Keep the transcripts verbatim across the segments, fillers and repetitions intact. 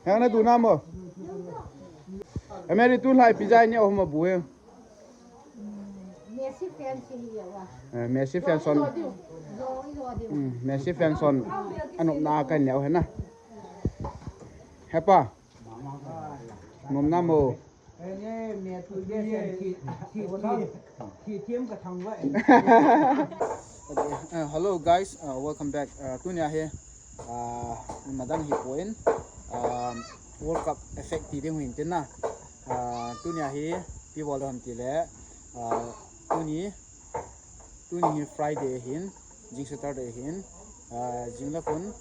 Hang na du na mo. Emery tu lai pizza ni o mo bu he. Messi fan si hi ya wa. Eh, Messi fan son. Lo diu. Lo, lo diu. Hmm, Messi fan son. Anop na ka neo he na. Hepa. Nom na mo. Uh, hello guys, uh, welcome back. Uh, tunia hi, uh, madan hi point, um, World Cup effect ti ding hin tin na. Uh, tunia hi pi bol ham ti le, uh, tuni, tuni hi Friday hin, jing Saturday hin, uh, jing la kun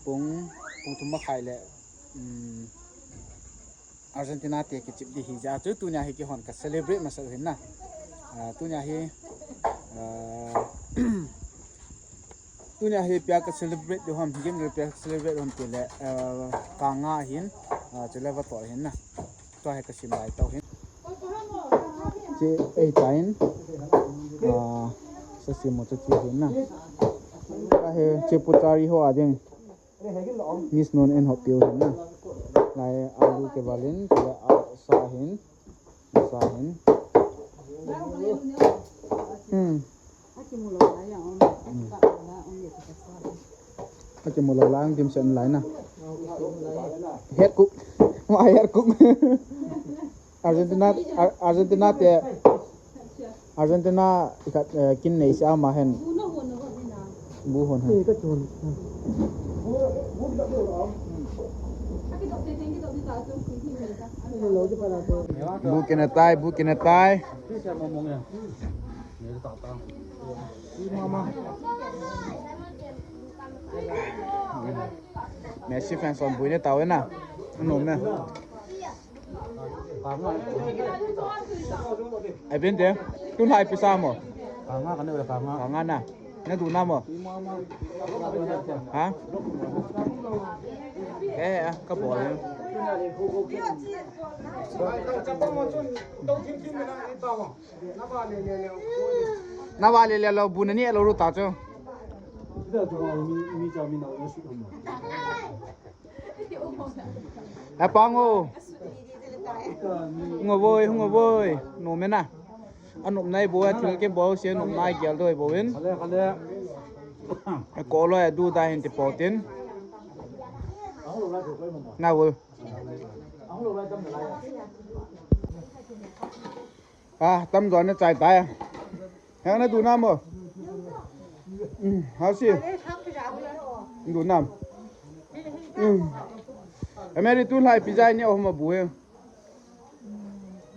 pung, pung thum makhai le, um, Argentina te kichep di hi ja chu tunia hi kihon ka celebrate masa hin na. Ah, tunia hi, ah, tunia hi pia ka celebrate di hom, game pia ka celebrate hom ti le, ah, ka nga hin, ah, chu le va to hin na. Tua hi ka sim lai to hin. Che ei tain. Ah, sa sim mo chu chi hin na. Ka he che pu chari ho a ding. Miss non en hop piu hin na. Lai alu ke valin, ke a sa hin. Sa hin. Hmm. Aki mu lo la ang dim sen lai na. Head cook. Ma head cook. Argentina, Ar-, Argentina te, Argentina ikhat, eh, kin nei si ama hen. Bu hon hen. Bu kene tai, bu kene tai. Messi fan son bu ne tau na. Nom ne. Ai ben de. Tu lai pisa mo. Kanga kane kanga. Kanga na. Na du na mo. Ha? Eh, ah, ka bol. Na va le le lo bu na ni lo ru ta chu. Apang o. Hung o voi, hung o voi. Nom e na. Anop nai bo, athil ke bo, se nom nai gel doi bo in. Ko lo e du da hin ti po tin. Na vol. Ah, tam jo na chai tai. Hang na du na mo. Hmm, ha si. Du na. Hmm. Emery tu lai pizza ni o mo bu he.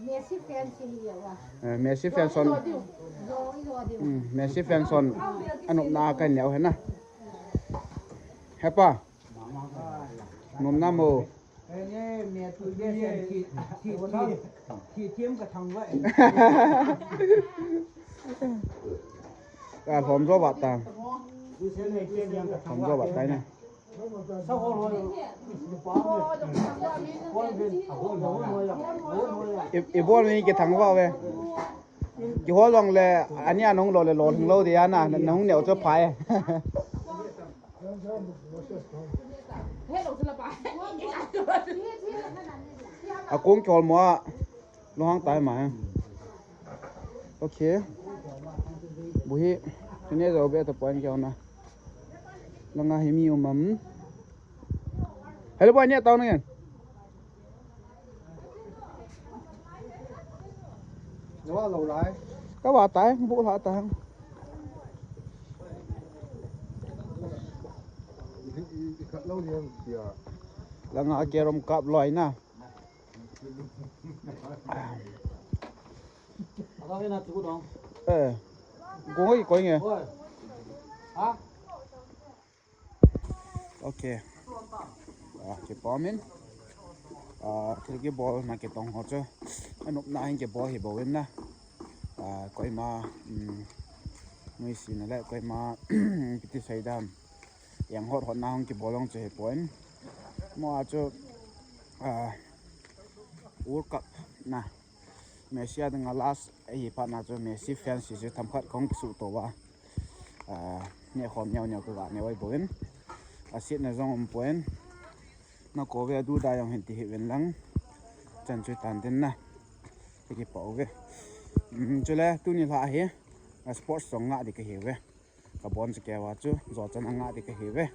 Messi fan si hi ya wa. Eh, Messi fan son. Lo diu. Hmm, Messi fan son. Anop na ka neo he na. Hepa. Nom na mo. Ka lhom jo ba ta. Lhom jo ba tai na. I, i bol mi ki thang ba ve. Ki hol long le, ani anong lo le lo hung lo de ana, na hung neo cho phai. A kong chol mo a, lo hang tai ma. Okay. Bu hi, tene jo be to point kya na. Langa hi mi um am. Hello boy, ne tau na. Ka va tai, bu la ta. Langa ke rom kap loi na. Eh. Gong i koi nge. Okay. Ah, kipomin. Ah, thil kibol na kitong ho chu. Anop na hin kibol hi bol in na. Ah, koima, um, nuisi na le koima, kiti sei dam. Yang hot hot na hung kibol hung chu hi point. Mo a chu, ah, World Cup na. Messi a dinga last ahi phat na chu Messi fans chu themkhat kong kisu to va. Ah, ne khom neo neo ka ga ne oi boin. A sit na jong um point. Kove adu da jong hin ti hi ven lang. Chan chu tan den na. Ki pa uve. Chule tuni lha hi sports song nga di ka hi ve. Ka bon chu kewa chu jo chan nga di ka hi ve.